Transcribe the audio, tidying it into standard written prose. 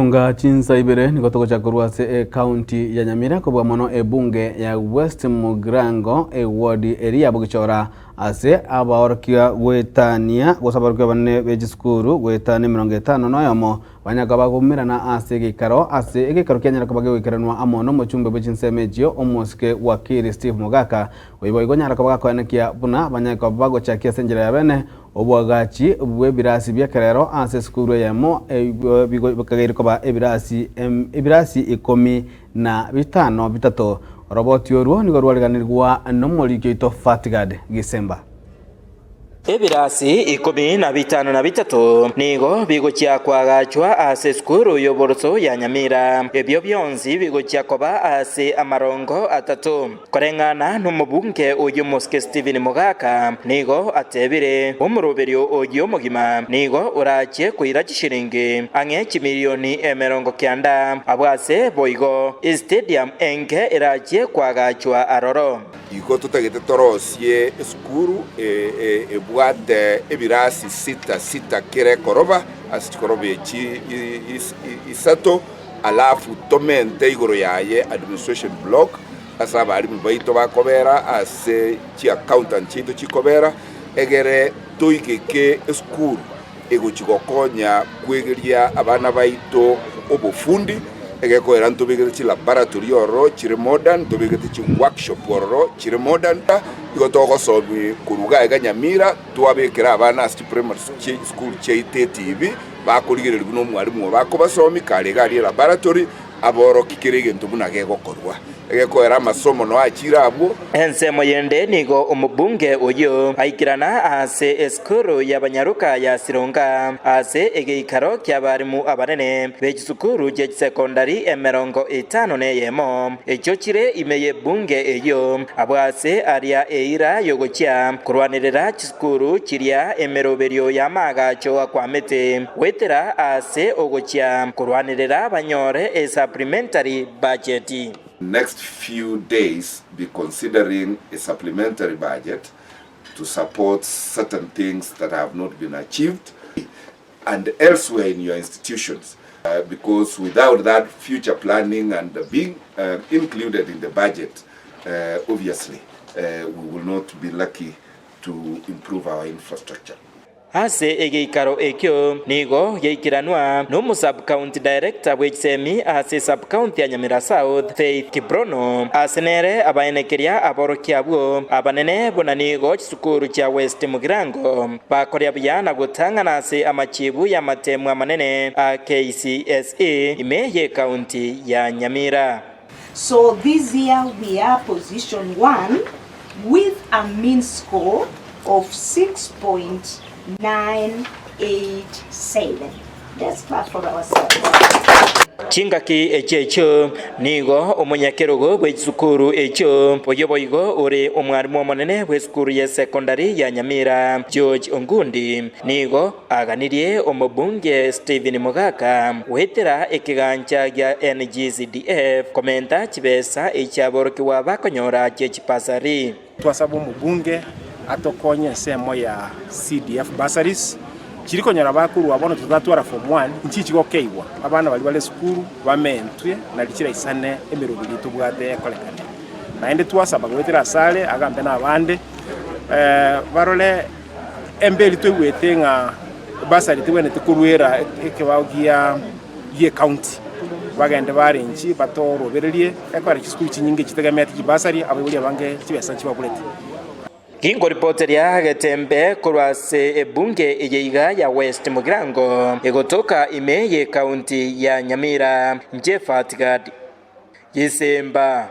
Sironga chinsa ibere nigo togocha korwa ase ecounty ya Nyamira kobua mono ebunge ya West Mugirango eward eria ya Bogichora ase abaorokia goetania gose abaorokia abanene be chisukuru goetania 51 banyara koba bagomerana ase egeikaro ase egeikaro kianyara koba gegoikeranwa amo nomochumbe bwe chinsemo echio omosike Wakili Steve Mogaka Oyo boigo onyare koba gakoenekia buna banyare koba bagochakia ase enchera ya bene oboagachi bw'ebirasi bi'ekerero ase esukuru eyemo ebio bikageire koba ebirasi ebirasi ikomi na bitano bitato. Oroboti orwo nigo rwariganirigwa nomoriki oito Fatgard Gisemba. Ebirasi 13 nigo bigochia koagachwa ase esukuru y'oboroso ya Nyamira. Ebio bionsi bigochia koba ase amarongo atato. Koreng'ana nomobunge oyio Mosike Stephen Mogaka nigo atebire, Omoroberio oyio omogima nigo orachie koira chishilingi ang'e chimilioni 90. Abwo ase boigo estadium enke erachie koagachwa aroro. Igo totagete torosie esukuru ebwate ebirasi sita sita kera ekoroba ase chikoroba echi isato, alafu tomente igoro yaye administration block ase abalimu baito bakobera, ase chiaccountant chiaito chikobera, egere toigeke esukuru egochia gokonya kwegeria abana baito obofundi, egekoera ntobegete chilaboratory ororo chire modern, ntobegete chiworkshop ororo chire modern, igo togosomi korwa iga iga Nyamira, twabekera abana ase chiprimary chisukuru chiaito etibi, bakorigereria buna omwalimu obo akobasomi kare iga aria elaboratory, aborokie kera egento buna gegokorwa. Egekoera amasomo noe achire abwo. Ensemo yende nigo omobunge oyio aikerana ase esukuru y'abanyaroka ya Sironga ase egeikaro ki'abarimu abanene be chisukuru chie chisekondari 51 echio chire ime y'ebunge eyio abwo ase aria eira y'ogochia korwanerera chisukuru chiria emeroberio y'amaagacho akwamete goetera ase ogochia korwanerera banyore esupplementary budget. Next few days be considering a supplementary budget to support certain things that have not been achieved and elsewhere in your institutions because without that future planning and being included in the budget obviously we will not be lucky to improve our infrastructure. Ase egeikaro ekio nigo giaikeranwa nomo-sub-county director bw'echisemi ase sub-county ya Nyamira South, Faith Kiprono, ase nere abaenekeria aborokia abwo abanene buna nigo chisukuru chia West Mugirango bakoria buya na gotang'ana ase amachibu y'amatemu amanene a KCSE ime y'ecounty ya Nyamira. So this year we are position one with a mean score of 6.987. Let's clap for ourselves. Chingaki echio echio nigo omonyakerogo bw'echisukuru echio, oyio boigo ore omwarimu omonene bw'esukuru y'esekondari ya Nyamira, George Ongundi, nigo Aganirie omobunge Stephen Mogaka goetera ekegancha gia NGCDF komenta chibesa echiaborokigwa bakonyora chie chibasari. Twasaba omobunge atokonye ensemo ya CDF bursaries chiri konyora bakorwa bono totatwara form one nchichi gokeigwa abana baria bare esukuru bamentwe nari chiraisane emeroberi tobwate ekorekane. Naende twasaba goetera asare agambe na abande barore Emberi toigwete ng'a bursary tebwenereti koruera ekebao gia gi'ecounty, bagende barenchi batorobererie ekero chisukuru chinyinge chitegemeete chibursary abaibori abange chibesa nchibaborete. Gingoripoteria Getembe korwa ase ebunge eye iga ya West Mugirango egotoka ime y'ecounty ya Nyamira, Njefatgad Gisimba.